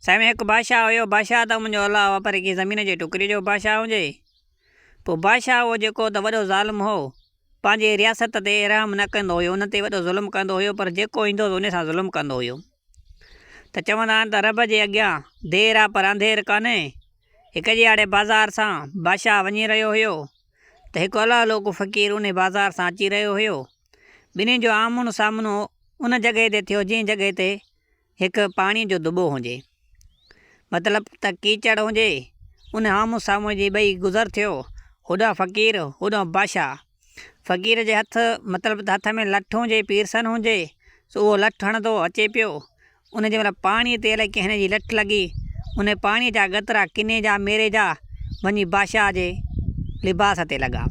سائين هڪ بادشاهه هيو، بادشاهه ته منهنجو الله هو پر ڪنهن زمين جي ٽڪري جو بادشاهه هجي. پوء بادشاهه اهو جيڪو ته وڏو ظالم هو. پنهنجي رياست تي رحم نه ڪندو هيو، ان تي وڏو ظلم ڪندو هيو پر جيڪو ايندو هو ان سان ظلم ڪندو هيو. ته چوندا آهن ته رب جي اڳيان دير آ پر انڌير ڪانهي. هڪ ڏيهاڙي بازار سان بادشاهه وڃي رهيو هيو ته هڪ الله لوڪ فقير انهي بازار سان اچي رهيو هيو. ٻنهي جو آمهون سامهون ان جڳهه تي ٿيو جنهن جڳهه تي هڪ پاڻيء جو دٻو هجي. مطلب ته ڪيچڙ هجي. ان آمهون سامهون جي ٻئي گذر ٿيو. هوڏانهن فقير، هوڏانهن بادشاهه. فقير جي هٿ مطلب ته هٿ ۾ لٺ هجي، پيرسن هجي، سو اهو لٺ هڻندو اچي پيو. ان جي مطلب پاڻيء تي الائي ڪنهن جي لٺ لڳي. ان پاڻيء جا ڳترا ڪني جا ميري جا وڃي بادشاهه جي لباس تي لڳا.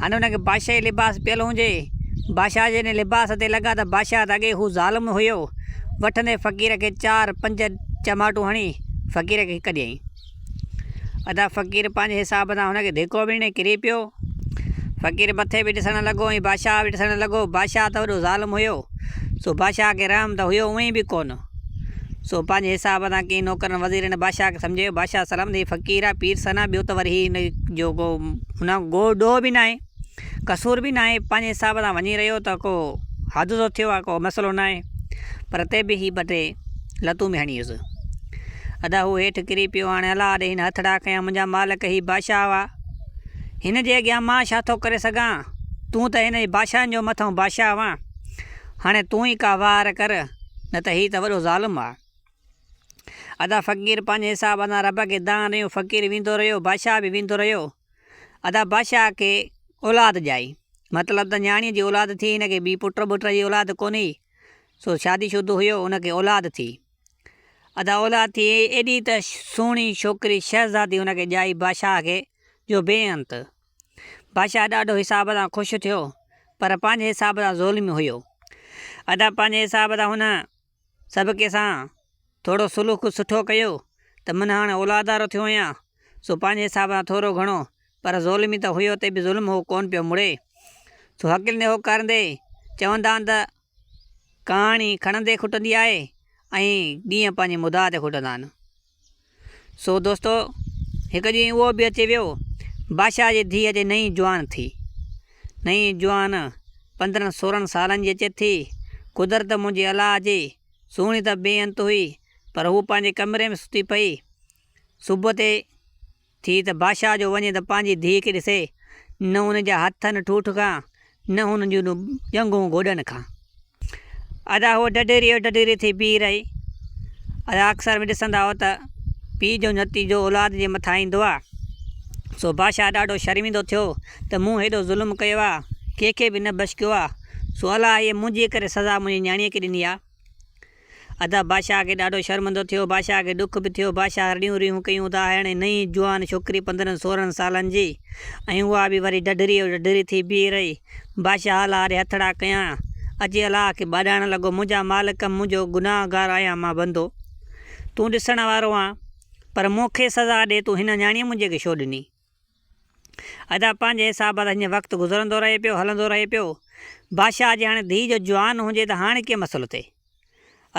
هاڻي ان کي بادشاهي لباس پيل هجي. بادشاهه جي جڏهن لباس تي لڳا ته بادشاهه ته اڳي هو ظالم هيو. وٺندي فقير کي چار پنج چماٽون هڻي فقير کي ڪڍيائين. ادا فقير پنهنجي حساب سان هن کي ڌڪو به ڏني ڪري پيو. فقير مٿي به ڏسڻ لڳو ۽ بادشاهه به ڏسڻ لڳو. بادشاهه ته وڏو ظالم هيو، سو بادشاهه کي رحم ته هيو اونئين به ڪونه. سو پنهنجي حساب سان ڪنهن نوڪرن وزيرن بادشاهه کي سمجهايو، بادشاهه سلامت هي فقير آ، پير سن آ، ٻيو ته وري هي هن جو ڪو هن جو ڏوهه به ناهي، قصور به ناهي، پنهنجي حساب سان وڃي رهيو ته ڪو حادثو ٿيو آ، ڪو مسئلو ناهي، پر تي به هي ٻه ٽي لتون به هڻي ويس. ادا هو هيٺ ڪري پيو، هاڻي الله ڏي هن هٿڙا کنيا، منهنجا مالڪ هي بادشاهه آ، هن جي اڳيان مان ڇا ٿو ڪري سگهان، تون ته هن بادشاهن جو مٿئون بادشاهه آن، هاڻي تون ئي ڪا واهر ڪر، نه ته هي ته وڏو ظالم آ. ادا فقير پنهنجي حساب سان رب کي دانهن ڏنيون، فقير ويندو رهيو، بادشاهه به ويندو رهيو. ادا بادشاهه کي اولاد ڄائي، مطلب ته نياڻيء جي اولاد ٿي، هن کي ٻي پٽ ٻٽ جي اولاد ڪونه هئي، سو شادي شده هيو، ان کي اولاد ٿي. ادا اولاد ٿي ايڏي ته سهڻي ڇوڪري شهزادي هن کي ڄائي بادشاهه کي جو بي انت. بادشاهه ڏاڍو حساب سان خوش ٿيو پر پنهنجي حساب سان ظولمي هيو. ادا پنهنجي حساب سان هن سڀ ڪنهن سان ٿورو سلوڪ سٺو ڪيو ته من هاڻي اولادارو ٿيو آهيان سو پنهنجي حساب سان ٿورو گهڻو پر ظولمي ته هيو تي به ظلم هو ڪونه پيو مڙي. سو هڪلندي هوڪاريندي چوندا آهن ته ڪهاڻي کڻندي کٽندي آهي ۽ ڏينهن پنهنجي مدعا تي کٽندا آهن. سو دوستو هڪ ڏينهن اهو به اچي ويو بادشاهه جي ڌيء اچي نئين جوان ٿي. نئين جوان 15 16 سالن جي اچي ٿي. قدرت منهنجي الله جي سهڻي ته بي انت هئي پر هوء پنهنجي ڪمري ۾ ستي پئي. صبح تي ٿي ته بادشاهه جو وڃي ته پنهنجي ڌيء کي ڏسي، نه هن جا هٿ نه ٺوٺ کان، نه هن جون ڄنگهون گوڏن کان. ادا هوء ڊڍري جو ڊڍري ٿي بيهي رهي. ادا اڪثر ۾ ڏسندا هئو ته پيء جو نتيجو اولاد جي مٿان ايندو آ. سو بادشاهه ڏاڍو شرمندو ٿيو ته مون هيڏو ظلم ڪيو آ، ڪنهن کي به نه بشڪيو آ، سو الله هيء منهنجي ڪري سزا منهنجي نياڻيء کي ڏني آ. ادا بادشاهه کي ڏاڍو شرمندو ٿيو. بادشاهه کي ڏک به ٿيو. بادشاهه رڙيون ريهون ڪيون ته هاڻي نئين جوان ڇوڪري 15 16 سالن جي ۽ اها به وري ڍڍريء جو ڍڍري ٿي بيهي رهي. بادشاهه الله ڏي هٿڙا ڪيا. اچي الله کي ٻاڏائڻ لڳو، منهنجا مالڪ منهنجو گناهگار آهيان مان بندو. تون ڏسڻ وارو آن، پر مون کي سزا ڏي تون هن نياڻيء منهنجي کي ڇو ڏني؟ ادا پنهنجي حساب سان هيئن وقت گذرندو رهي پيو، هلندو رهي پيو. بادشاهه جي هاڻي ڌيء جو جوان هجي ته هاڻي ڪيئن مسئلو ٿئي؟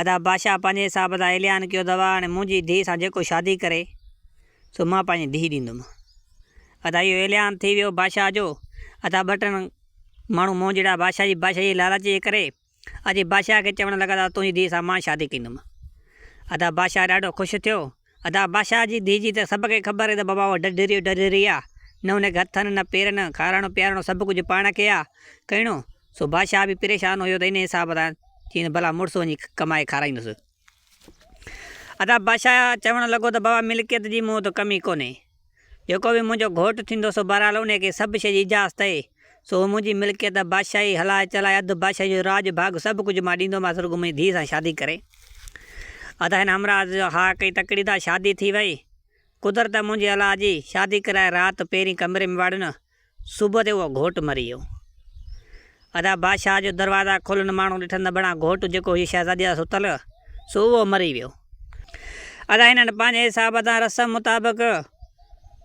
ادا بادشاهه پنهنجي حساب سان اعلان ڪيو ته هاڻي منهنجي ڌيء سان جيڪو شادي ڪري سو مان پنهنجي ڌيء ڏيندم. ادا اهو اعلان ٿي ويو بادشاهه جو. ادا ٻه ٽن ماڻهو مون جهڙا بادشاهه جي بادشاهي جي لالچ جي ڪري اچي بادشاهه کي چوڻ لڳا ته تنهنجي ڌيء سان مان شادي ڪندم. ادا بادشاهه ڏاڍو خوش ٿيو. ادا بادشاهه جي ڌيء جي ته سڀ کي خبر آهي ته بابا اها ڍڍري جو ڍڍري آ، نه هن کي هٿن نه پيرن، کارائڻو پيارڻو سڀ ڪجهه پاڻ کي آ ڪرڻو. سو بادشاهه به پريشان هيو ته انهيء حساب سان چيائين ته ڀلا مڙس وڃي ڪمائي کارائيندس. ادا بادشاهه چوڻ لڳو ته بابا ملڪيت جي مون وٽ ڪمي ڪونهي. جيڪو به منهنجو گهوٽ ٿيندو سو بهرحال انهيء کي سڀ شيء جي اجازت اهي. سو هو منهنجي ملڪيت، بادشاهي هلائي چلائي اڌ بادشاهي جو راڄ ڀاڳ سڀ ڪجهه مان ڏيندومانس رڳو منهنجي ڌيء سان شادي ڪري. ادا هن همراهه ها ڪئي تڪڙي دا شادي ٿي وئي. قدرت منهنجي الله جي، شادي ڪرائي رات پهرين ڪمري ۾ واڙين، صبح تي اهو گهوٽ مري ويو. ادا بادشاهه جو دروازا کولن ماڻهو ڏٺن ته بڻا گهوٽ جيڪو هي شهزادي سان ستل سو اهو مري ويو. ادا هنن پنهنجي حساب سان رسم مطابق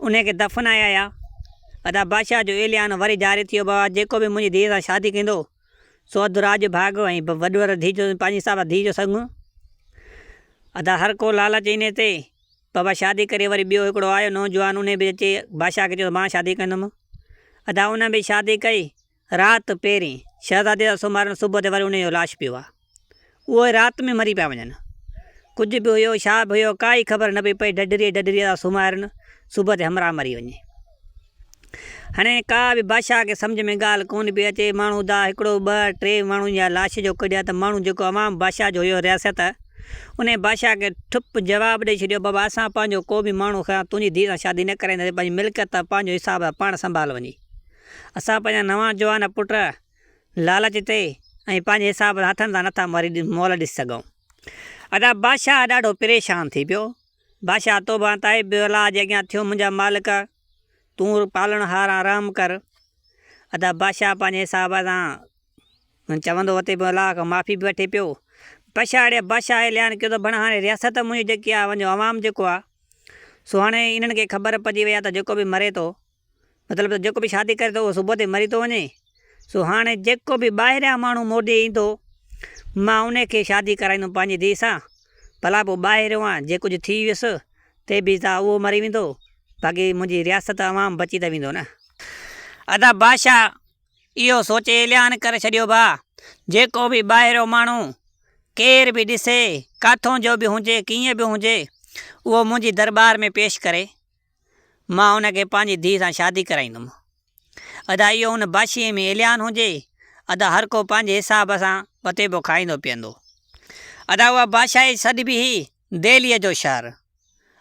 انهي کي دفنائي آيا. ادا بادشاهه جو اعلان وري جاري ٿي ويو بابا جيڪو به منهنجي ڌيء سان شادي ڪندو سو اڌ راڄ ڀاڳ ۽ وڏ ور ڌيء جو پنهنجي حساب سان ڌيء جو سڱ. ادا هر ڪو لالچ انهي تي بابا شادي ڪري وري ٻيو هڪڙو آيو نوجوان انهي به اچي بادشاهه کي چيو مان شادي ڪندم ادا ان به شادي ڪئي رات پهرين شهزادي جا سمهارن صبح تي وري انهي جو لاش پيو آ اهي رات ۾ مري پيا وڃن ڪجهه به هيو ڇا به هيو ڪائي خبر نه پئي پئي ڍڍري ڍڍري جا سمهارن صبح تي همراهه مري وڃي هاڻي ڪا به بادشاهه کي سمجهه ۾ ڳالهه ڪونه پئي اچي ماڻهو دا هڪڙو ٻه ٽي ماڻهن جا لاش جو ڪڍيا ته ماڻهو جيڪو عوام بادشاهه جو هيو رياست انهي بادشاهه کي ٺپ جواب ڏئي ڇڏيو بابا اسان پنهنجو ڪو به ماڻهو کان تنهنجي ڌيء سان شادي نه ڪرائينداسين پنهنجي ملڪيت پنهنجو حساب سان پاڻ سنڀال وڃي اسان پنهنجا نوان جوان پٽ لالچ تي ۽ پنهنجي حساب سان هٿن سان نٿا مري مول ڏسي سگهون. ادا بادشاهه ڏاڍو پريشان ٿي پيو. بادشاهه توبه تائب به الله جي اڳيان ٿيو منهنجا مالڪ تون پالڻهار آن رحم ڪر. ادا بادشاهه پنهنجي حساب سان چوندو وتي پيو الله کان معافي به وٺي پيو. پڇاڙي بادشاهه اعلان ڪيو ته ڀڻ هاڻي رياست منهنجي جيڪي آهي منهنجو عوام جيڪو آهي سو هاڻي انهن کي خبر پئجي وئي آهي ته جيڪو به مري ٿو مطلب ته جيڪو به شادي ڪري ٿو اهو صبح تي مري ٿو وڃي، سو هاڻي جيڪو به ٻاهريان ماڻهو مون ڏي ايندو، مان ان کي شادي ڪرائيندم پنهنجي ڌيء سان، ڀلا پوء ٻاهريون آ، جي ڪجهه ٿي ويس تي به ته اهو مري ويندو، باقي منهنجي رياست عوام بچي ته ويندو نه. ادا بادشاهه اهو سوچي اعلان ڪري ڇڏيو ڀاء جيڪو به ٻاهريون ماڻهو ڪير به ڏسي، ڪاٿون جو به هجي، ڪيئن به هجي، اهو منهنجي درٻار ۾ پيش ڪري. مان ان کي پنهنجي ڌيء سان شادي ڪرائيندم. ادا اهو ان بادشاهيء ۾ اعلان هجي، ادا هر ڪو پنهنجي حساب سان وتيبو کائيندو پيئندو. ادا اها بادشاهي سڏبي هئي دهليء جو شهر.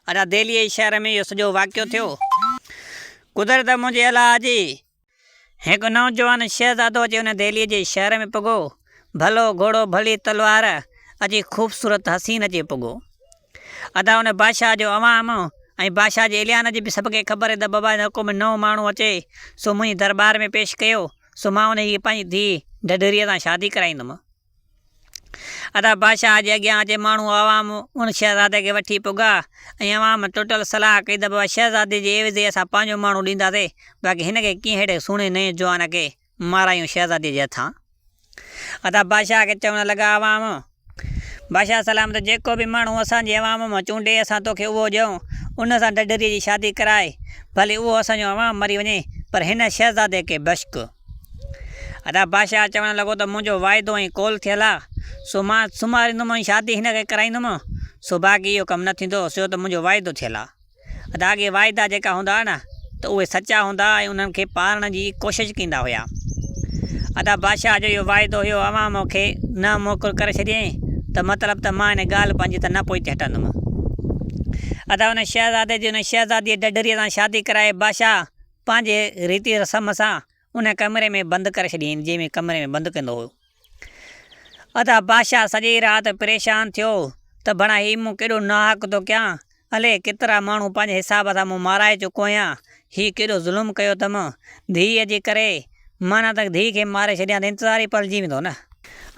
ادا دهليء جي شهر ۾ اهو سڄو واقعو ٿيو. قدرت منهنجي الله جي! هڪ نوجوان شهزادو اچي ان دهليء جي شهر ۾ پڳو. ڀلو گهوڙو، ڀلي تلوار، اچي خوبصورت حسين اچي پڳو. ادا ان بادشاهه جو عوام ۽ بادشاهه جي اعلان جي به سڀ کي خبر هئي ته بابا هن ڪو به نئون ماڻهو اچي سو منهنجي درٻار ۾ پيش ڪيو سو مان ان جي پنهنجي ڌيء ڍڍريء سان شادي ڪرائيندم. ادا بادشاهه جي اڳيان اچي ماڻهو عوام ان شهزادي کي وٺي پڳا ۽ عوام ٽوٽل صلاح ڪئي ته بابا شهزادي جي عيوضي اسان پنهنجو ماڻهو ڏينداسين باقي هن کي ڪيئن ههڙي سهڻي نئين جوان کي مارايون شهزادي جي هٿان. ادا بادشاهه کي چوڻ لڳا عوام بادشاهه سلامت جيڪو به ماڻهو اسان جي عوام مان چونڊي اسان توکي اهو ڏيون ان سان ڍڍريء جي شادي ڪرائي ڀلي اهو اسان جو عوام مري وڃي پر هن شهزادي کي بشڪ ادا بادشاهه چوڻ لڳو ته منهنجو واعدو ۽ قول ٿيل آ، سو مان سمهاريندم ۽ شادي هن کي ڪرائيندم، سو باقي اهو ڪم نه ٿيندو، سو ته منهنجو واعدو ٿيل آ. ادا اڳي واعدا جيڪا هوندا هئا نه ته اهي سچا هوندا ۽ انهن کي پارڻ جي ڪوشش ڪيندا هيا. ادا بادشاهه جو اهو واعدو هيو اوهان مون کي نه موڪل ڪري ڇڏيئين ته مطلب ته مان ان ڳالهه پنهنجي تان نه پوئتي هٽندم. ادا ان شهزادي جي ان شهزاديء ڍڍريء سان شادي ڪرائي بادشاهه پنهنجي ريتي رسم سان ان ڪمري ۾ بند ڪري ڇڏيائين جنهن ۾ ڪمري ۾ بند ڪندو هو. ادا بادشاهه سڄي رات پريشان ٿيو ته ڀڻا هي مون ڪيڏو ناحق ٿو ڪيان، الئي ڪيترا ماڻهو پنهنجي حساب سان مون مارائي چڪو آهيان، هي ڪيڏو ظلم ڪيو اٿم، ڌيء جي ڪري، معنيٰ ته ڌيء کي ماري ڇڏيان ته انتظار ئي پلجي ويندو نه.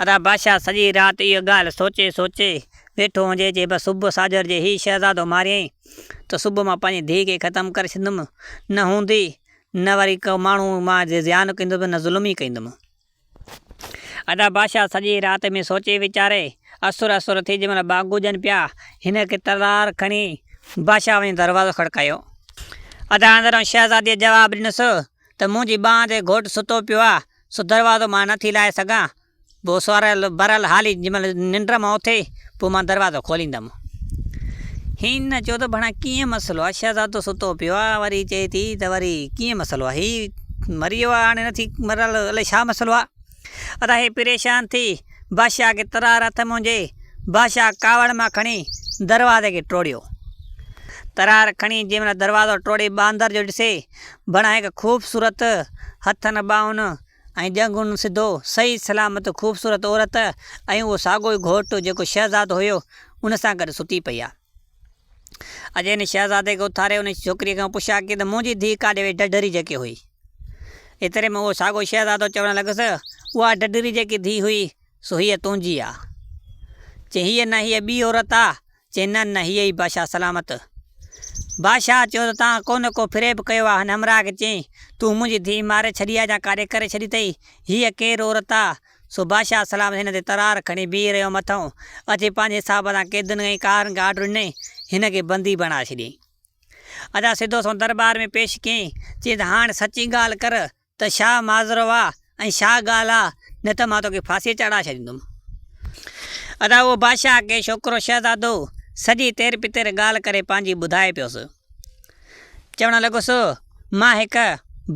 ادا بادشاهه سڄي رات اها ڳالهه سوچي سوچي ويٺو هجي چي بس صبح ساجهر جي هي شهزادو ماريائين ته صبح مان پنهنجي ڌيء کي ختم ڪري ڇڏيندم، نه هوندي نه وري ڪو ماڻهو مان زيان ڪندس نه ظلم ئي ڪندم. ادا بادشاهه سڄي رات ۾ سوچي ويچاري اسر اسر ٿي جنهن مهل ٻانگون ڏين پيا هن کي تلوار کڻي بادشاهه وڃي دروازو کڙڪايو. ادا اندران شهزاديء جواب ڏنس ته منهنجي ٻانهن تي گهوٽ ستو پيو آ سو دروازو مان نٿي لاهي سگهان پوء سواريل برل حالي جنهن مهل ننڊ مان اٿي، پوء مان دروازو کوليندم. هن چيو ته ڀڻا ڪيئن مسئلو آ، شهزادو ستو پيو آ، وري چئي ٿي ته وري ڪيئن مسئلو آ، هي مري ويو آ هاڻي نٿي مرل الائي ڇا مسئلو آ. ادا هي پريشان ٿي بادشاهه کي ترار هٿ ۾ هجي، بادشاهه ڪاوڙ مان کڻي دروازي کي ٽوڙيو. ترار کڻي جنهن مهل دروازو ٽوڙي باندر جو ڏسي، ڀڻا هڪ خوبصورت هٿن ٻانهن ۽ ڄنگهن سڌو، صحيح سلامت خوبصورت عورت ۽ اهو ساڳيو ئي گهوٽ جيڪو شهزادو هيو، ان سان گڏ ستي پئي آ. اجي ان شهزادي کي اٿاري ان ڇوڪريء کان پڇا ڪئي ته منهنجي ڌيء ڪاڏي وئي ڍڍري جيڪي هئي. ايتري ۾ اهو ساڳيو شهزادو چوڻ لڳس، اها ڍڍري جيڪي ڌيء هئي، سو هيء تنهنجي آ. چي هيء نه هيء ٻي عورت آ. چي نه نه هيء ئي بادشاهه سلامت. بادشاهه چيو ته توهان ڪو نه ڪو فريب ڪيو آ. هن همراهه کي چيائين، تون منهنجي ڌيء ماري ڇڏي آ يا ڪاڏي ڪري ڇڏي اٿئي؟ هيء ڪير عورت آ؟ سو بادشاهه سلامت هن تي ترار کڻي بيهي رهيو مٿئون اچي پنهنجي حساب سان قيدين ۽ ڪارن کي آرڊر ڏنائين، هن کي بندي بڻائي ڇڏيائين. ادا سڌو سنئون درٻار ۾ پيش ڪيائين، چيائين ته هاڻ سچي ڳالهه ڪر ته ڇا ماجرو آ ۽ ڇا ڳالهه آ، نه ته مان توکي ڦاسيء چاڙهائي ڇڏيندم. ادا اهو بادشاهه کي ڇوڪرو شهزادو سڄي تير پتير ڳالهه ڪري پنهنجي ٻڌائي پيس. چوڻ لڳس، مان هڪ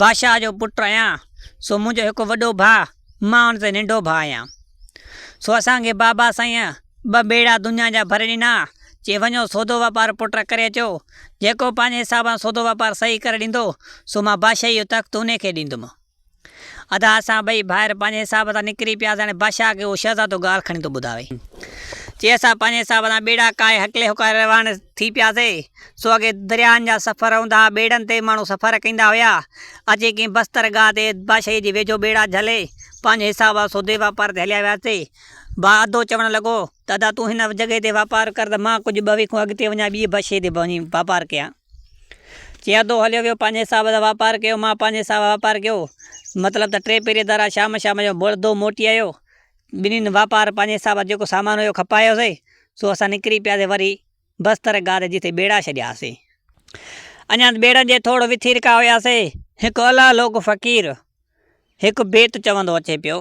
بادشاهه جو پٽ آهيان، سو منهنجو هڪ وڏو ڀاء، مان ان تي ننڍو ڀاء آهيان. سو اسان کي بابا سائينء ٻه ٻيڙا دنيا جا ڀري ڏنا، چي وڃو سودو واپار پٽ ڪري اچو، جيڪو پنهنجي حساب سان سودو واپار صحيح ڪري ڏيندو، سو مان بادشاهيء جو تخت انهي کي ڏيندم. ادا اسان ٻئي ڀائر پنهنجي حساب سان نڪري پياسين هاڻي بادشاهه کي اهو شهزادو ڳالهه کڻي ٿو ٻڌاوي. چي اسان پنهنجي حساب سان ٻيڙا ڪاهي هڪلي هڪاري روانا ٿي پياسين. سو اڳي درياهن جا سفر هوندا ها ٻيڙن تي ماڻهو سفر ڪندا هيا. اچي ڪنهن بستر گاهه تي بادشاهيء جي ويجهو ٻيڙا جهلي پنهنجي حساب سان سودي واپار تي هليا وياسين. ڀاء ادو چوڻ لڳو ته ادا تون هن جڳهه تي واپار ڪر ته مان ڪجهه ٻه وکون اڳتي وڃان ٻيء بادشاهيء تي وڃي واپار ڪيان. چي ادو هليو ويو پنهنجي حساب سان واپار ڪيو مان پنهنجي حساب سان واپار ڪيو مطلب ته ٽي پهري دارا شام شام جو ادو موٽي آيو ٻنهين واپار پنهنجي حساب سان جيڪو سامان هيو کپايوسي سو اسان نڪري پياسي وري بستر گاهه تي جتي ٻيڙا ڇڏياسي اڃا ٻيڙن جي ٿورو وٿيرڪا هياسي هڪ الله لوڪ فقير هڪ بيت چوندو اچي پيو.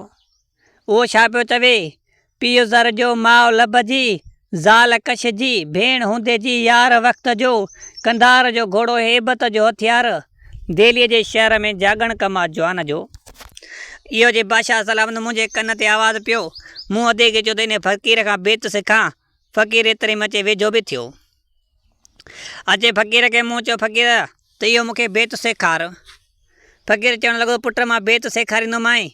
اهو ڇا پيو چوي؟ پيء زر جو، ماء لب جي، زال ڪش جي، ڀيڻ هوندي جي، يار وقت جو، قنڌار جو گهوڙو، هيبت جو هٿيار، دهليء جي شهر ۾ جاڳڻ ڪم آ جوان جو. اهو چئي بادشاهه سلامت منهنجي ڪن تي آواز پيو. مون ادي کي چيو ته انهيء فقير کان بيت سکان. فقير ايتري ۾ اچي ويجهو به ٿيو. اچي فقير کي مون چيو فقير ته اهو مون کي بيت سيکار. فقير چوڻ لڳو پٽ مان بيت سيکاريندومانء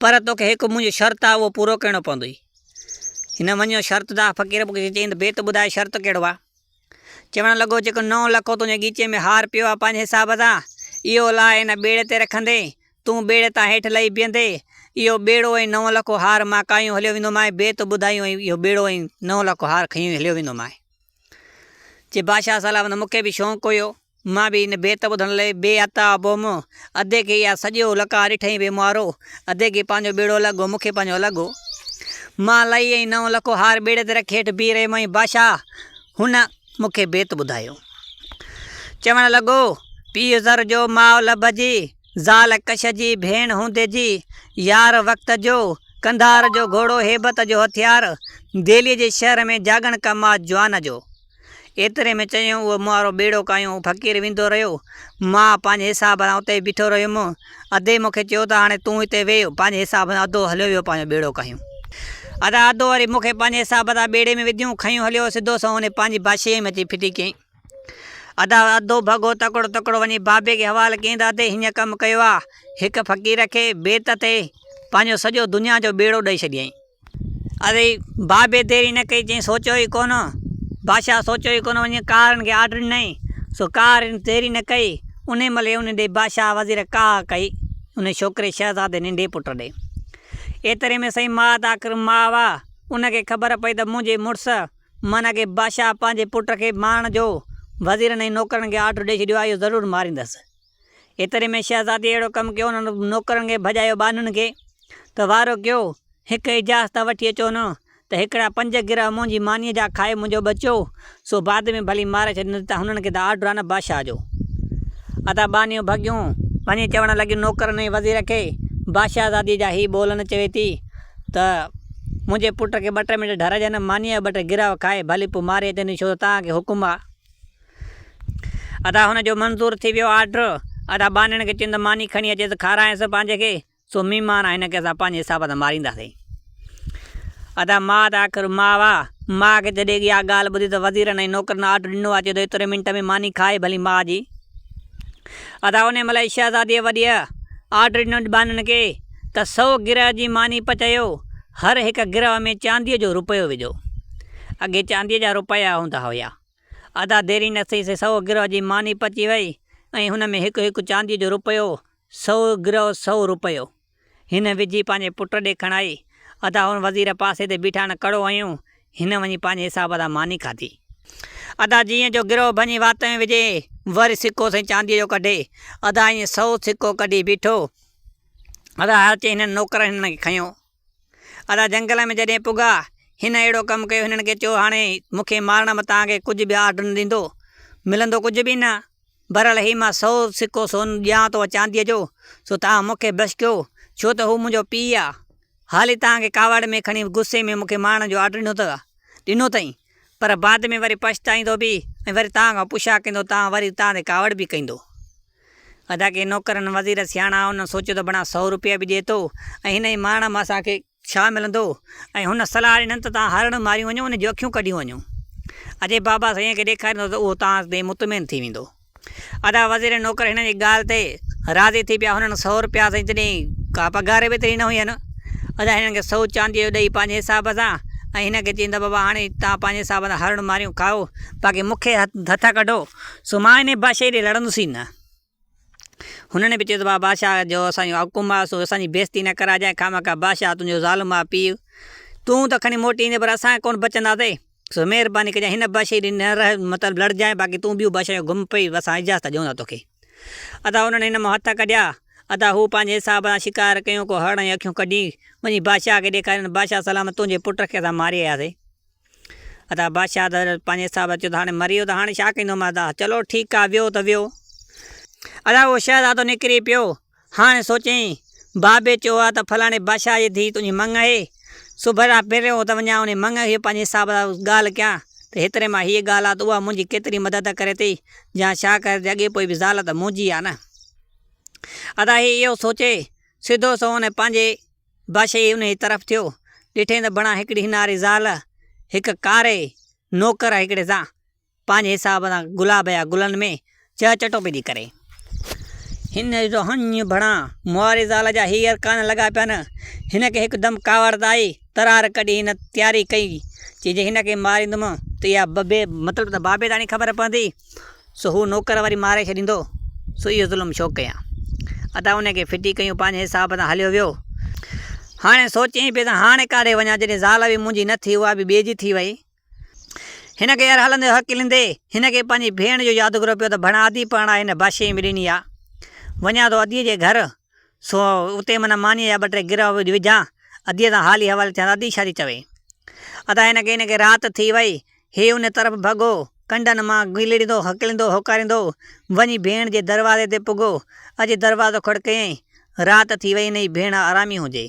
پر توکي هڪ منهنجو شرط آ اهو پورو ڪرڻو پوندوئي. هن وڃيو شرط دا فقير مون کي چيائين ته بيت ٻڌاء شرط ڪهڙو آ. چوڻ لڳو جيڪو نو لکو تنهنجي ڳيچي ۾ هار پيو آ پنهنجي حساب سان اهو لاهي هن ٻيڙي تي رکندين تون ٻيڙي تان هيٺ لهي بيهندين اهو ٻيڙو ۽ نو لکو هار مان ڪاهيون هليو ويندومانء بيت ٻڌايون ۽ اهو ٻيڙو ۽ نو لکو هار کنيون هليو ويندومانء. چي بادشاهه سلامت مون کي به شوق هيو مان به ان بيت ٻڌڻ لئي بي عطا پوم. ادي کي اها سڄو لقاء ڏٺئين بي مارو. ادي کي پنهنجو ٻيڙو الڳ هو، مون کي پنهنجو الڳ هو. مان لهي ۽ نئون لکو هار ٻيڙي تي رکي هيٺ بيهي رهيم ۽ بادشاهه هن مون کي بيت ٻڌايو. چوڻ لڳو، پيء زر جو، ماء لڀ جي، زال ڪش جي، ڀيڻ هوندي جي، يار وقت جو، قنڌار جو گهوڙو، هيبت جو هٿيار، دهليء جي شهر ۾ جاڳڻ ڪم آ جوان جو. ايتري ۾ چيائون اهو مون وارو ٻيڙو ڪاهيون هو فقير ويندو رهيو. مان پنهنجي حساب سان اتي ئي بيٺو رهيم. ادي مون کي چيو ته هاڻي تون هتي ويهه پنهنجي حساب سان ادو هليو ويو پنهنجو ٻيڙو ڪاهيون. ادا ادو وري مون کي پنهنجي حساب سان ٻيڙي ۾ وڌيون کنيون هليو سڌو سنئون وڃي پنهنجي بادشاهيء ۾ اچي ڦٽي ڪيائين. ادا ادو ڀڳو تڪڙو تڪڙو وڃي بابي کي حوال ڪيائين ته ادي هيئن ڪم ڪيو آ. هڪ فقير کي بيت تي پنهنجو سڄو دنيا جو ٻيڙو ڏئي ڇڏيائين. اري بابي دير ئي نه ڪئي چيائين سوچيو ئي ڪونه بادشاهه سوچيو ئي ڪونه وڃي ڪارن کي آرڊر ڏنائين سو ڪارن دير ئي نه ڪئي انهي مهل ئي انهي ڏي بادشاهه وزير ڪاهه ڪئي انهي ڇوڪري شهزادي ننڍي پٽ ڏي ايتري ۾ سائين ماء ته آخر ماء هئا ان کي خبر پئي ته منهنجي مڙس معنيٰ ڪي بادشاهه پنهنجي پٽ کي مارڻ جو وزيرن ۽ نوڪرن کي آرڊر ڏئي ڇڏيو آهي اهو ضرور ماريندس ايتري ۾ شهزادي اهڙو ڪم ڪيو، انهن نوڪرن کي ڀڄايو ٻانهن کي ته وارو ڪيو، هڪ اجازت وٺي اچو نه ته هڪڙا پنج گرهه منهنجي مانيء جا کائي منهنجو ٻچو، سو بعد ۾ ڀلي ماري ڇڏيندس ته هنن کي ته آرڊر آ نه بادشاهه جو. ادا ٻانهيون ڀڳيون، وڃي چوڻ لڳيون نوڪرن ۽ وزير کي، بادشاهزاديء جا هي ٻول نه چوي ٿي ته منهنجي پٽ کي ٻه ٽي منٽ ڍر ڏين، مانيء جا ٻه ٽي گرهه کائي ڀلي پوء ماري اچن ڇو ته توهان کي حڪم آ. ادا هن جو منظور ٿي ويو آرڊر. ادا ٻانهن کي چيم ته ماني کڻي اچيس کارائينس پنهنجي کي، سو مهمان آ هن کي اسان پنهنجي حساب سان مارينداسين. ادا ماء ته آخر ماء آ، ماء کي جڏهن اها ڳالهه ٻڌي ته وزيرن ۽ نوڪرن آرڊر ڏنو آ، چيو ته ايتري منٽ ۾ ماني کائي ڀلي ماء جي. ادا انهي مهل ئي شهزاديء وڏيء آرڊر ڏنو ٻانهن کي ته سئو گرهه جي ماني پچايو، هر هڪ گرهه ۾ چانديء جو رپيو وجهو. اڳي چانديء جا رپيا هوندا هيا. ادا ديري نه ٿي سي سئو گرهه جي ماني پچي وئي ۽ هن ۾ هڪ هڪ چانديء جو رپيو، سئو گرهه سئو رپيو. هن وجهي پنهنجي پٽ ڏي کڻائي. ادا هن وزير پاسي تي بيٺا نه ڪڙو هنيو، هن وڃي پنهنجي حساب سان ماني کاڌي. ادا جيئن جو گرهه ڀڃي وات ۾ وجهي، وري سڪو سائين چانديء جو ڪڍي. ادا ائين سئو سڪو ڪڍي بيٺو. ادا هر چئي هنن نوڪرن هنن کي کنيو. ادا جنگل ۾ جڏهن پڳا، هن اهڙو ڪم ڪيو، هنن کي چيو هاڻي مون کي مارڻ مان توهان کي ڪجهه به آرڊر نه ڏيندو، ملندو ڪجهه به نه، بهرحال هي مان سئو سڪو سون ڏيان ٿو چانديء جو، سو توهان مون کي بخشيو، ڇو ته هو منهنجو پيء آ. حالي توهان کي ڪاوڙ ۾ کڻي غصي ۾ مون کي مارڻ جو آرڊر ڏنو اٿو، ڏنو اٿئين، پر بعد ۾ وري پڇتائيندو به ۽ وري توهان کان پڇا ڪندو، توهان وري توهان تي ڪاوڙ به ڪندو. ادا ڪي نوڪرن وزير سياڻا انهن سوچيو ته بڻا سئو روپيا به ڏئي ٿو ۽ هن جي مارڻ مان اسان کي ڇا ملندو ۽ هن صلاح ڏنن ته توهان هرڻ ماريون وڃو ان جون اکيون ڪڍيون وڃو اجي بابا سائين کي ڏيکاريندو ته اهو توهان تي مطمئن ٿي ويندو. ادا وزير ۽ نوڪر هنن جي ڳالهه تي راضي ٿي پيا هنن سئو روپيا سائين تڏهن ڪا پگهار به ايتري نه هئي ادا هنن کي سئو چانديء جو ڏئي پنهنجي حساب سان ۽ هن کي چين ته بابا هاڻي توهان پنهنجي حساب سان هرڻ ماريون کائو باقي مون کي هٿ ڪڍو سو مان انهيء بادشاهيء ڏي لڙندس ئي نه. هنن به چيو ته بابا بادشاهه جو اسان جو حڪم آهي، سو اسان جي بيعزتي نه ڪرائجانء، خوامخواه بادشاهه تنهنجو ظالم آهي پيء، تون ته کڻي موٽي ايندين پر اسان ڪونه بچنداسين، سو مهرباني ڪجانء هن بادشاهيء ڏي نه رهه، مطلب لڙجانء، باقي تون ٻيون بادشاهيون گهم پئي، اسان اجازت ڏيون ٿا توکي. ادا انهن هن مان هٿ ڪڍيا. ادا هو پنهنجي حساب سان شڪار ڪيون، ڪو هرڻ جون اکيون ڪڍي، وڃي بادشاهه کي ڏيکارين، بادشاهه سلامت تنهنجي پٽ کي اسان ماري آياسين. ادا بادشاهه ته پنهنجي حساب سان چيو ته هاڻي مري ويو ته هاڻي ڇا ڪندوم ادا چلو ٺيڪ آ ويو ته ويو. ادا اهو شهزادو نڪري پيو. هاڻي سوچيائين بابي چيو آ ته فلاڻي بادشاهه جي ڌيء تنهنجي مڱ آهي سو ڀلا پهريون ته وڃان انهي مڱ کي پنهنجي حساب سان ڳالهه ڪيان ته هيتري مان هيء ڳالهه آ ته اها منهنجي ڪيتري مدد ڪري ٿي يا ڇا ڪري ٿي اڳي پوء به زال ته منهنجي آ نه. ادا هي اهو سوچي سڌو سنئون انهي پنهنجي بادشاهي انهيء طرف ٿيو. ڏٺائين ته بڻا هڪڙي هناري زال، هڪ ڪاري نوڪر هڪڙي سان پنهنجي حساب سان گلاب جا گلن ۾ چهه چٽو پئي ٿي ڪري. هن ڏٺو هنڃ بڻا مواري زال جا هي ارڪان لڳا پيا آهن. هن کي هڪدم ڪاوڙ ته آئي، ترار ڪڍي هن تياري ڪئي، چي جي هن کي ماريندم ته اها ببي مطلب ته بابي تاڻي خبر پوندي. سو هو نوڪر وري ماري ڇڏيندو، سو اهو ظلم ڇو ڪيان؟ ادا ان کي ڦٽي ڪيون پنهنجي حساب سان هليو ويو. هاڻي سوچيائين پئي ته هاڻي ڪاڏي وڃان جڏهن زال به منهنجي نه ٿي اها به ٻئي جي ٿي وئي. هن کي يار هلندي هڪليندي هن کي پنهنجي ڀيڻ جو يادگيرو پيو ته ڀڻا ادي پرڻائي هن بادشاهي ۾ ڏني آ. وڃان ٿو اديء جي گهر. سو اتي من مانيء جا ٻه ٽي گرهه وجهان، اديء سان حالي حوالي ٿيان ته ادي ڇا ٿي چوي. ادا هن کي هن کي رات ٿي وئي. هي ان طرف ڀڳو، ڪنڊن مان گلڙيندو، هڪليندو، هوڪاريندو، وڃي ڀيڻ جي دروازي تي پڳو. اچي دروازو کڙڪيائين. رات ٿي وئي، هن جي ڀيڻ آرامي هجي.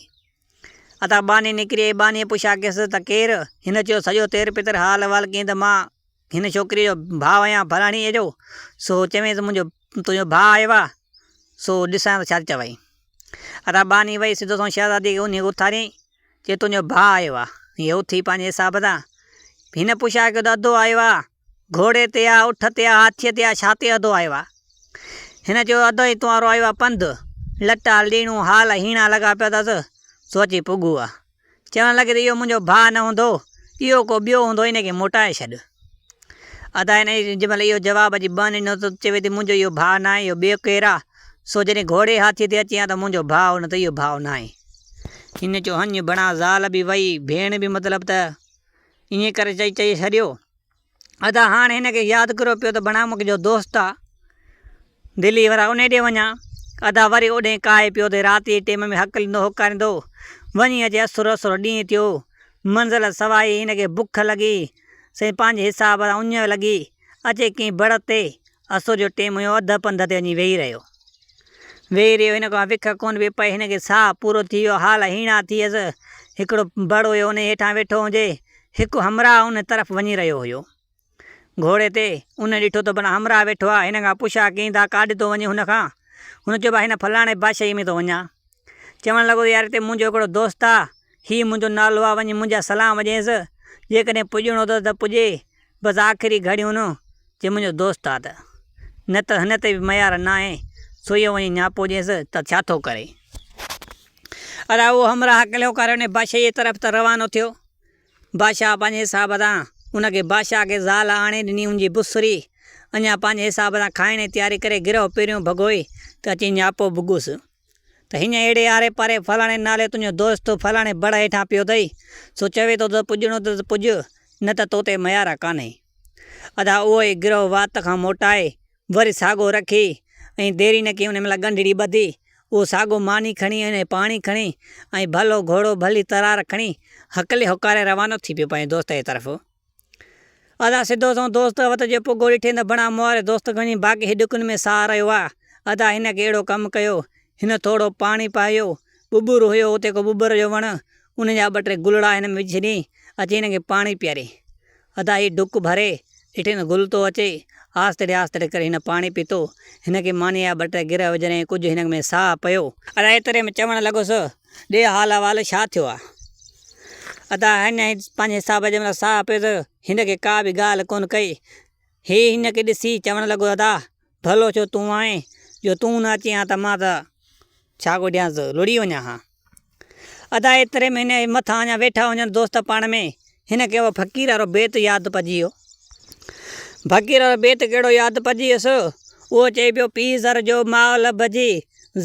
ادا ٻانهي نڪري آئي. ٻانهيء پڇا ڪيس ته ڪير؟ هن چيو، سڄو تير پتر حال احوال ڪيائين ته مان هن ڇوڪريء جو ڀاء آهيان فلاڻيء جو، سو چوين ته منهنجو تنهنجو ڀاء آيو آهي، سو ڏسان ته ڇا ٿي چوين. ادا ٻانهي وئي سڌو سنئون شهزاديء کي انهيء کي اٿاريائين، چي تنهنجو ڀاء آيو آهي. هيء اٿي پنهنجي حساب سان هن پڇا ڪيو ته اڌو آيو آهي، گهوڙي تي آ، اٺ تي آ، هاٿيء تي آ، ڇا تي اڌو آيو آ؟ هن چيو اڌو ئي تنهارو آيو آ پنڌ، لٽا، ليڻون، حال هيڻا لڳا پيا اٿس، سو اچي پڳو آ. چوڻ لڳي ته اهو منهنجو ڀاء نه هوندو، اهو ڪو ٻيو هوندو، ان کي موٽائي ڇڏ. ادا هن جنهن مهل اهو جواب اچي بهن ڏنو ته چوي ٿي منهنجو اهو ڀاء ناهي، اهو ٻيو ڪير آ؟ سو جڏهن گهوڙي هاٿيء تي اچي ها ته منهنجو ڀاء هو نه ته اهو ڀاء ناهي. هن چيو هنڃ بڻا زال به وئي، ڀيڻ به مطلب ته ائين ڪري چئي چئي ڇڏيو. ادا هاڻ هن کي ياد ڪريو پيو ته بڻا مون کي جو دوست آ دلي ورا انهي ڏي وڃان. ادا وري اوڏهين ڪاهي پيو ته رات جي ٽيم ۾ هڪليندو هوڪاريندو وڃي اچي اسر اسر ڏينهن ٿيو. منزل سوائي هن کي بک لڳي سائين پنهنجي حساب سان اڃ لڳي اچي ڪنهن بڙ تي اسر جو ٽيم هيو اڌ پنڌ تي وڃي ويهي رهيو. ويهي رهيو هن کان وک ڪونه پئي پئي هن کي ساهه پورو ٿي ويو حال هيڻا ٿي ويس هڪڙو بڙ هيو انهي هيٺان ويٺو هجي هڪ همراهه ان طرف وڃي رهيو هيو. گهوڙي تي، ان ڏٺو ته ڀلا همراهه ويٺو آهي، هن کان پڇا ڪيائين ته ڪاڏي ٿو وڃين هن کان؟ هن چيو ڀاء هن فلاڻي بادشاهيء ۾ ٿو وڃان. چوڻ لڳو ته يار هتي منهنجو هڪڙو دوست آ، هي منهنجو نالو آ، وڃي منهنجا سلام ڏينس، جيڪڏهن پڄڻو اٿس ته پڄي، بس آخري گهڙيون نه، جي منهنجو دوست آ ته، نه ته هن تي به ميار ناهي، سو اهو وڃي نياپو ڏينس ته ڇا ٿو ڪري. ادا اهو همراهه هڪليو ڪري ان بادشاهيء طرف ته روانو ٿيو. بادشاهه پنهنجي حساب سان ان کي بادشاهه کي زال آڻي ڏني ان جي بسري اڃا پنهنجي حساب سان کائڻ جي تياري ڪري گرهه پهريون ڀڳوئي ته اچي نياپو ڀڳس ته هينئن اهڙي آري پاري فلاڻي نالي تنهنجو دوست فلاڻي بڙ هيٺان پيو اٿئي سو چوي ٿو ته پڄڻو اٿس ته پڄ نه ته تو تي ميار ڪانهي. ادا اهو ئي گرهه وات کان موٽائي وري ساڳو رکي ۽ ديري نه ڪئي ان مهل ڳنڍڙي ٻڌي اهو ساڳو ماني کڻي ۽ پاڻي کڻي ۽ ڀلو گهوڙو ڀلي ترار کڻي هڪلي هوڪاري روانو ٿي پيو پنهنجي دوست جي طرف. ادا سڌو سنئون دوست وٽ جي پڳو ڏٺي ته بڻا مواري دوست کي وڃي باقي هڏڪن ۾ ساهه رهيو آ. ادا هن کي اهڙو ڪم ڪيو. هن ٿورو پاڻي پايو. ٻٻر هيو اتي ڪو ٻٻر جو وڻ ان جا ٻه ٽي گلڙا هن ۾ وجهي ڇڏيائين. اچي هن کي پاڻي پياري. ادا هي ڍڪ ڀري ڏٺي ته گل ٿو اچي. آهستڙي آهستڙي ڪري هن پاڻي پيتو. هن کي مانيء جا ٻه ٽي گرهه وجهريائين ڪجهه هن ۾ ساهه پيو. ادا ايتري ۾ چوڻ لڳس، ڏي حال احوال ڇا ٿيو آ؟ ادا هن پنهنجي حساب جنهن مهل ساهه پيو ته هن کي ڪا به ڳالهه ڪونه ڪئي. هي هن کي ڏسي چوڻ لڳو ادا ڀلو ٿيو تون آئين جو تون نه اچين ها ته مان ته ڇا ڪڍيانس لڙي وڃان ها. ادا ايتري ۾ هن جي مٿان اڃا ويٺا هجن دوست پاڻ ۾ هن کي اهو فقير وارو بيت ياد پئجي ويو. فقير وارو بيت ڪهڙو ياد پئجي ويس اهو چئي پيو پيء زر جو ماء لڀ جي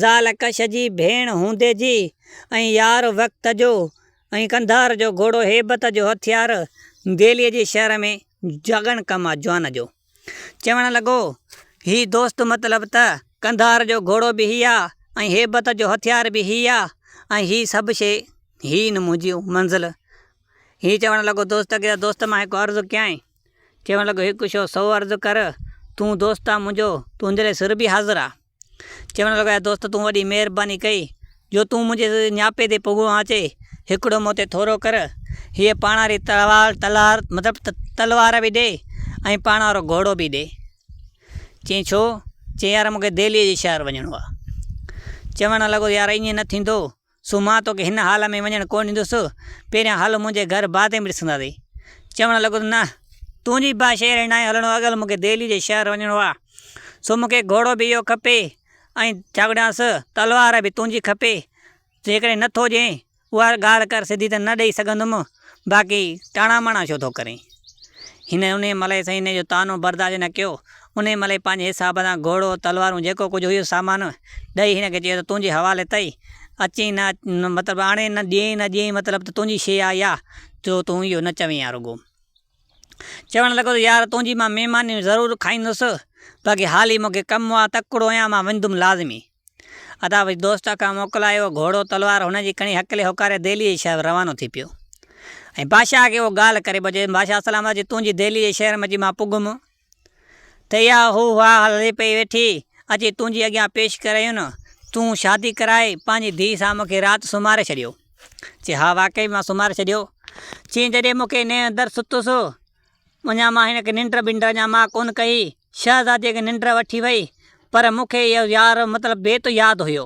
زال ڪش جي ڀيڻ هوندي جي ۽ يار وقت جو ۽ قنڌار جو گهوڙو هيبت جو هٿيار دهليء جي شهر ۾ جاڳڻ ڪم آ جوان جو. چوڻ لڳو، هي دوست مطلب ته قنڌار جو گهوڙو به هي آ ۽ هيبت جو هٿيار به هي آ ۽ هي سڀ شيء هي نه منهنجي منزل. هي چوڻ لڳو دوست کي ته دوست مان هڪ عرض ڪيانء. چوڻ لڳو هڪ شو سو عرض ڪر، تون دوست آ منهنجو، تنهنجي لاء سر به حاضر آ. چوڻ لڳو يار دوست تون وڏي مهرباني ڪئي جو تون منهنجي نياپي تي پڳو آن اچي هڪڙو مون تي ٿورو ڪر هيء پاڻاري تلوار تلار مطلب تلوار به ڏي ۽ پاڻارو گهوڙو به ڏي. چيائين ڇو؟ چيائين يار مون کي دهليء جي شهر وڃڻو آ. چوڻ لڳو يار ائين نه ٿيندو سو مان توکي هن حال ۾ وڃڻ ڪونه ڏيندس، پهريان هل منهنجي گهر بعد ۾ ڏسنداسين. چوڻ لڳو ته نه، تنهنجي با شهر ناهي هلڻو اڳل مون کي دهلي جي شهر وڃڻو آ، سو مون کي گهوڙو به اهو کپي ۽ ڇاڪڏانس تلوار به تنهنجي کپي، جيڪڏهن نه ٿو ڏئين اها ڳالهه ڪر سڌي ته نه ڏئي سگهندم، باقي ٽاڻا ماڻا ڇو ٿو ڪرين؟ هن انهيء مهل ئي سائين هن جو طعنو برداشت نه ڪيو. انهيء مهل ئي پنهنجي حساب سان گهوڙو، تلوارون جيڪو ڪجهه هيس سامان، ڏئي هن کي چيو ته تنهنجي حوالي اٿئي، اچين نه مطلب آڻين نه ڏئين نه ڏئين مطلب ته تنهنجي شيء آ اها، جو تون اهو نه چوين ها رڳو. چوڻ لڳو ته يار تنهنجي مان مهماني ضرور کائيندس، باقي حالي مون کي ڪم آ، تڪڙو آهيان، مان ويندم لازمي. ادا وري دوست کان موڪلايو، گهوڙو تلوار هن جي کڻي هڪلي هوڪاري دهليء جي شهر روانو ٿي پيو ۽ بادشاهه کي اهو ڳالهه ڪري پيو چئي، بادشاهه سلامت جي تنهنجي دهليء جي شهر ۾ اچي مان پڳم ته اها هو ها هلي پئي ويٺي، اچي تنهنجي اڳيان پيش ڪريون، تون شادي ڪرائي پنهنجي ڌيء سان مون کي رات سمهاري ڇڏيو. چي ها واقعي مان سمهاري ڇڏيو. چيائين جڏهن مون کي نئين اندر ستس، اڃا مان هن کي ننڊ بنڊ اڃا مان ڪونه ڪئي، شهزاديء کي ننڊ وٺي وئي، پر مون کي اهو يار مطلب بيت ياد هيو.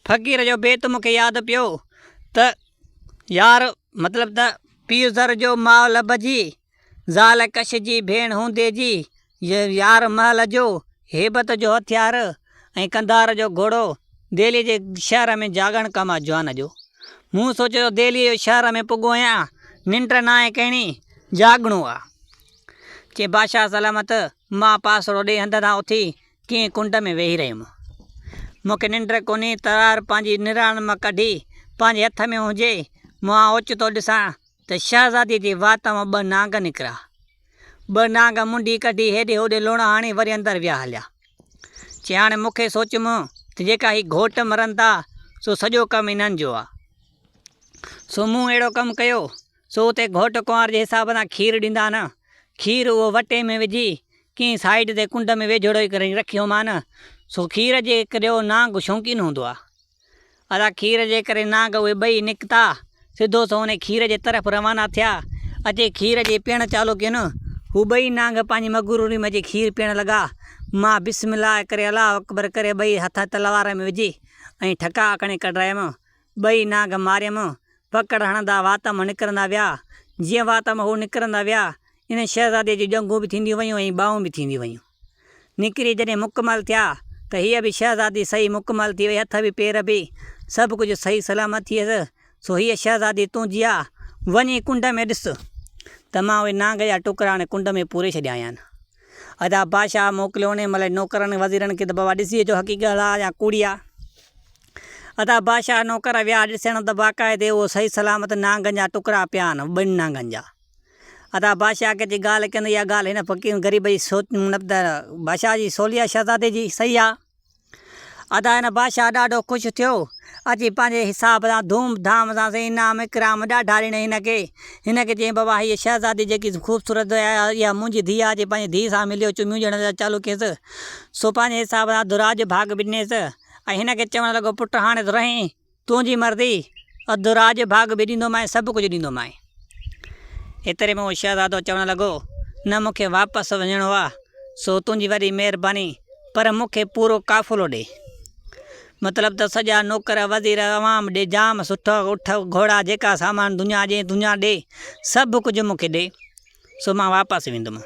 فقير جو بيت مون کي ياد پيو ته يار مطلب ته پيء زر جو ماء لڀ جي، زال ڪش جي ڀيڻ هوندي جي، يار محل جو، هيبت جو هٿيار ۽ قنڌار جو گهوڙو دهليء جي شهر ۾ جاڳڻ ڪم آ جوان جو. مون سوچيو ته دهليء جو شهر ۾ پڳو آهيان، ننڊ ناهي ڪرڻي، جاڳڻو آ. چي بادشاهه سلامت، مان پاسڙو ڏئي هنڌ تان اٿي ڪنهن ڪنڊ ۾ ويهي رهيم. مون کي ننڊ ڪونهي، ترار پنهنجي نراڙ مان ڪڍي پنهنجي هٿ ۾ هجي، مان اوچتو ڏسان ته شهزاديء جي وات مان ٻه نانگ نڪرا. ٻه نانگ منڍي ڪڍي هيڏي هوڏي لوڻا هڻي وري اندر ويا هليا. چي هاڻي مون کي سوچيم ته جيڪا هي گهوٽ مرن ٿا سو سڄو ڪم انهن جو آ. سو مون اهڙو ڪم ڪيو سو اتي گهوٽ ڪنوار جي حساب سان کير ڏيندا نه. کير اهو وٽي ۾ وجهي ڪنهن سائيڊ تي ڪنڊ ۾ ويجهڙو ئي ڪري رکيومان. سو کير جي ڪريو نانگ شوقين هوندو آ. ادا کير جي ڪري نانگ اهي ٻئي نڪتا، سڌو سنئون انهي کير جي طرف روانا ٿيا. اچي کير جي پيئڻ چالو ڪين. هو ٻئي نانگ پنهنجي مغروري ۾ اچي کير پيئڻ لڳا. مان بسم الله ڪري الله اڪبر ڪري ٻئي هٿ تلوار ۾ وجهي ۽ ٺڪاء کڻي ڪڍرايم. ٻئي نانگ ماريم. پڪڙ هڻندا وات مان نڪرندا ويا. جيئن وات مان هو نڪرندا ويا، ان شهزاديء جون ڄنگهون به ٿينديون ويون ۽ ٻانهون به ٿينديون ويون. نڪري جڏهن مڪمل ٿيا ته هيء به شهزادي صحيح مڪمل ٿي وئي، هٿ به پير به، سڀ ڪجهه صحيح سلامت ٿيس. سو هيء شهزادي تنهنجي آ، وڃي ڪنڊ ۾ ڏس ته مان اهي نانگ جا ٽڪرا آڻي ڪنڊ ۾ پوري ڇڏيا آهن. ادا بادشاهه موڪليو انهيء مهل نوڪرن وزيرن کي ته بابا ڏسي اچو حقي ڳالهه آ يا ڪوڙي آ. ادا بادشاهه نوڪر ويا ڏسڻ ته باقاعدي اهو صحيح سلامت نانگن جا ٽڪرا پيا آهن، ٻن نانگن جا. ادا بادشاهه کي اچي ڳالهه ڪندي اها ڳالهه هن فقير غريب جي سوچ مطلب ته بادشاهه جي سولي آ شهزادي جي صحيح آ. ادا هن بادشاهه ڏاڍو خوش ٿيو. اچي پنهنجي حساب سان ڌوم ڌام سان سائين انعام اڪرام ڏاڍا ڏنائين هن کي. هن کي چيائين بابا هيء شهزادي جيڪي خوبصورت آهي اها منهنجي ڌيء آهي. اچي پنهنجي ڌيء سان مليو چميون ڏيڻ چالو ڪيس. سو پنهنجي حساب سان اڌ راڄ ڀاڳ به ڏنيس ۽ هن کي چوڻ لڳو پٽ هاڻي ته رهين تنهنجي مرضي، اڌ راڄ ڀاڳ به ڏيندومانء سڀ ڪجهه ڏيندومانء. ايتري ۾ اهو شهزادو چوڻ لڳو، نه مون کي واپس وڃڻو آ، سو تنهنجي وڏي مهرباني، پر مون کي پورو قافلو ڏي. مطلب ته سڄا نوڪر، وزير، عوام ڏي، جام سٺا اٺ، گهوڙا، جيڪا سامان دنيا ڏي، دنيا ڏي، سڀ ڪجهه مون کي ڏي، سو مان واپس ويندم.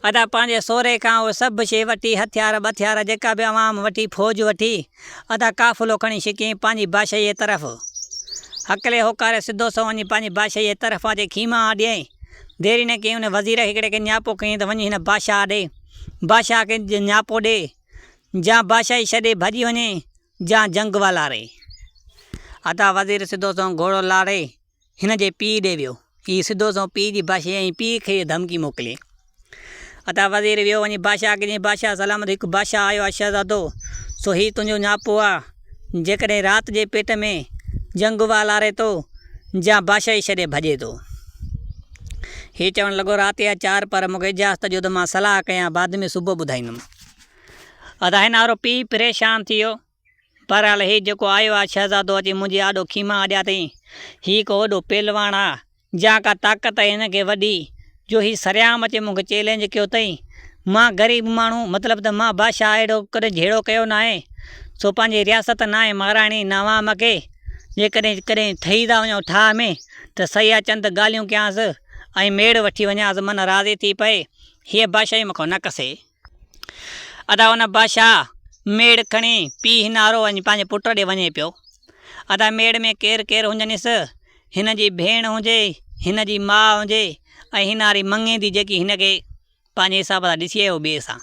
ادا پنهنجي سهري کان اهي سڀ شيء وٺي، هٿيار ٻٿيار جيڪا به عوام وٺي، فوج وٺي، ادا قافلو کڻي شڪيائين پنهنجي بادشاهيء طرف. هڪلي هوڪاري سڌو سنئون وڃي پنهنجي بادشاهيء طرف اچي خيما اڏيائين. دير ئي نه ڪيائين ان وزير کي هڪڙي کي نياپو ڪيائين ته وڃي هن بادشاهه ڏي، بادشاهه کي نياپو ڏي، جا بادشاهي ڇڏي ڀڄي وڃي، جا جنگ والاري. ادا وزير سڌو سنئون گهوڙو لاڙي هن جي پيء ڏي ويو. هي سڌو سنئون پيء جي بادشاهي ۽ پيء کي ڌمڪي موڪلي. ادا وزير ويو وڃي بادشاهه کي چيائين، بادشاهه سلامت هڪ بادشاهه آيو آهي شهزادو، سو هي تنهنجو نياپو آ، جيڪڏهن رات جي پيٽ ۾ جنگ والاري ٿو جا بادشاهي ڇڏي ڀڄي ٿو. هي چوڻ لڳو، رات جا چار پهر مون کي اجازت ڏيو ته مان صلاح ڪيان، بعد ۾ صبح ٻڌائيندم. ادا هن وارو پيء پريشان ٿي ويو. بهرحال هي جيڪو آيو آ شهزادو اچي منهنجي آڏو خيما اڏيا اٿئي. هي ڪو وڏو پهلواڻ آ جا ڪا طاقت آهي هن کي وڏي جو هي سرعام اچي مون کي چئلينج ڪيو اٿئي. مان غريب ماڻهو مطلب ته مان بادشاهه اهڙو ڪڏهن جهيڙو ڪيو ناهي سو پنهنجي رياست ناهي مارائڻي نه عوام کي. جيڪڏهن ڪڏهن ٺهي ٿا وڃون ٺاهه ۾ ته صحيح آ چند ڳالهيون ڪيانس ۽ ميڙ وٺي وڃانس من راضي ٿي پئي هيء بادشاهي مون کان نه کسي. ادا ان بادشاهه ميڙ کڻي پيء هنارو ۽ پنهنجي پٽ ڏي وڃي پيو. ادا ميڙ ۾ ڪير ڪير هجنس، هن جي ڀيڻ هجي، هن جي ماء هجي ۽ هناري مڱيندي جيڪي هن کي پنهنجي حساب سان ڏسي آيو ٻئي سان.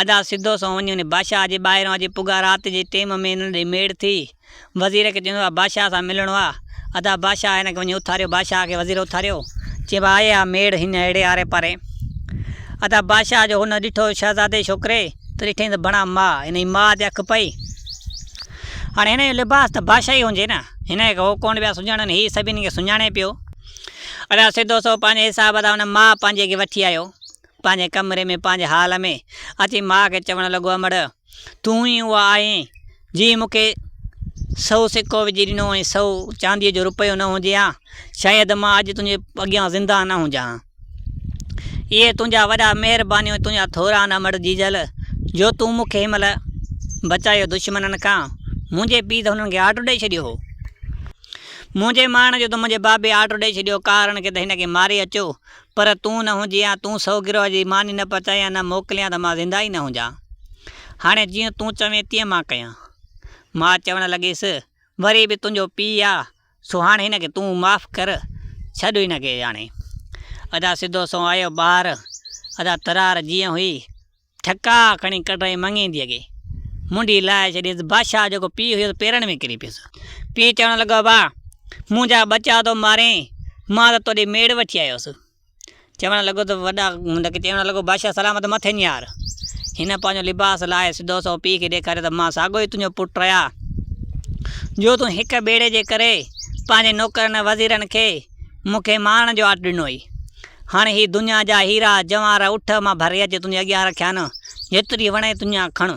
ادا سڌو سنئون وڃي ان بادشاهه جي ٻاهران اچي پڳا رات جي ٽيم ۾ هنن ڏي ميڙ ٿي. وزير کي چوندو آ بادشاهه سان ملڻو آ. ادا بادشاهه هن کي وڃي اٿاريو بادشاهه کي وزير اٿاريو. چي ڀاء آهي آ ميڙ هن اهڙي آري پاري. ادا بادشاهه جو هن ڏٺو شهزادي ڇوڪري ته ڏٺائين ته بڻا ماء. هن جي ماء تي اک پئي. هاڻي هن جو لباس ته بادشاهي هجي نه. هن کي هو ڪونه پيا سڃاڻن هي سڀني کي سڃاڻي پيو. ادا سڌو سو پنهنجي حساب سان ان ماء پنهنجي کي وٺي آيو. پنهنجي ڪمري ۾ پنهنجي حال ۾ اچي ماء کي چوڻ لڳو امڙ! تون ئي اها آهين، جنهن مون کي سئو سڪو وجهي ڏنو ۽ سئو چانديء جو رپيو نه هجي ها، شايد مان اڄ تنهنجي اڳيان زنده نه هجان ها. اهي تنهنجا وڏا مهربانيون ۽ تنهنجا ٿورا آهن امڙ جيجل، جو تون مون کي هن مهل بچايو دشمنن کان. منهنجي پيء ته هنن کي آرڊر ڏئي ڇڏيو هو. منهنجي مارڻ جو ته منهنجي بابي آرڊر ڏئي ڇڏيو ڪارڻ کي ته هن کي ماري اچو، پر تون نه هجين ها، تون سئو گروهه جي ماني نه پچائين ها، نه موڪلين ها ته مان زنده ئي نه هجان. هاڻي جيئن تون چوين تيئن مان ڪيان. ماء چوڻ لڳيس، وري به تنهنجو پيء آ، سو هاڻي هن کي تون معاف ڪر، ڇڏ هن کي هاڻي. ادا سڌو سنئون آيو ٻاهر، ادا ترار جيئن هئي، ٺڪاء کڻي ڪڍرائي مڱينديء کي منڍي لاهي ڇڏيس. بادشاهه جيڪو پيء هيس پيرن ۾ ڪري پيس. پيء چوڻ لڳو، ابا، منهنجا ٻچا ٿو مارين، مان ته توڏي ميڙ وٺي آيو هوس. چوڻ لڳو ته وڏا هن کي چوڻ لڳو، بادشاهه سلامت مٿي نهار. هن پنهنجو لباس لاهي سڌو سنئون پيء کي ڏيکاريو ته مان ساڳيو ئي تنهنجو پٽ آهيان، جو تون هڪ ٻيڙي جي ڪري پنهنجي نوڪرن ۽ وزيرن کي مون کي مارڻ جو آرڊر ڏنو هئي. هاڻي هي دنيا جا هيرا جواهر اٺ مان ڀري اچي تنهنجي اڳيان رکيا آهن، جيتري وڻئي دنيا کڻ.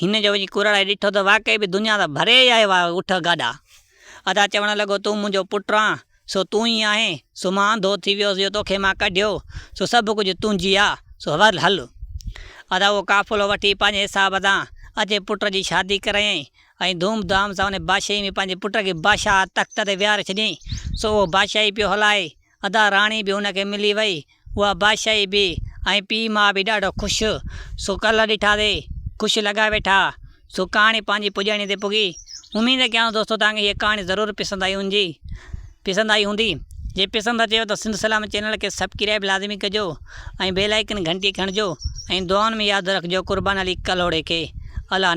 هن جو وڃي ڪراڙائي ڏٺو ته واقعي به دنيا ته ڀري ئي آيو آهي اٺ گاڏا. ادا چوڻ لڳو، تون منهنجو پٽ آن، سو تون ئي آهين، سو مان انڌو ٿي ويس جو توکي مان ڪڍيو، سو سڀ ڪجهه تنهنجي آ، سو هل هل. ادا اهو قافلو وٺي پنهنجي حساب سان اچي پٽ جي شادي ڪرايائين ۽ ڌوم ڌام سان ان بادشاهي ۾ پنهنجي پٽ کي بادشاهه تخت تي ويهاري ڇڏيائين، سو اهو بادشاهي پيو هلائي. ادا راڻي به هن کي ملي وئي، اها بادشاهي به ۽ پيء ماء به ڏاڍو خوش، سو ڪلهه ڏٺاسي، خوش لڳا ويٺا، سو ڪهاڻي پنهنجي پڄاڻي تي پڳي. اميد ڪيان ٿو دوستو توهان کي هيء ڪهاڻي ضرور پسند آئي هوندي پسند آئي هوندي. جي پسند اچيو ته سنڌ سلامت چينل کي سبڪرائب لازمي ڪجو ۽ بيل آئيڪن گهنٽي کڻجو ۽ دعائن ۾ ياد رکجو قربان علي ڪلهوڙي کي. الله.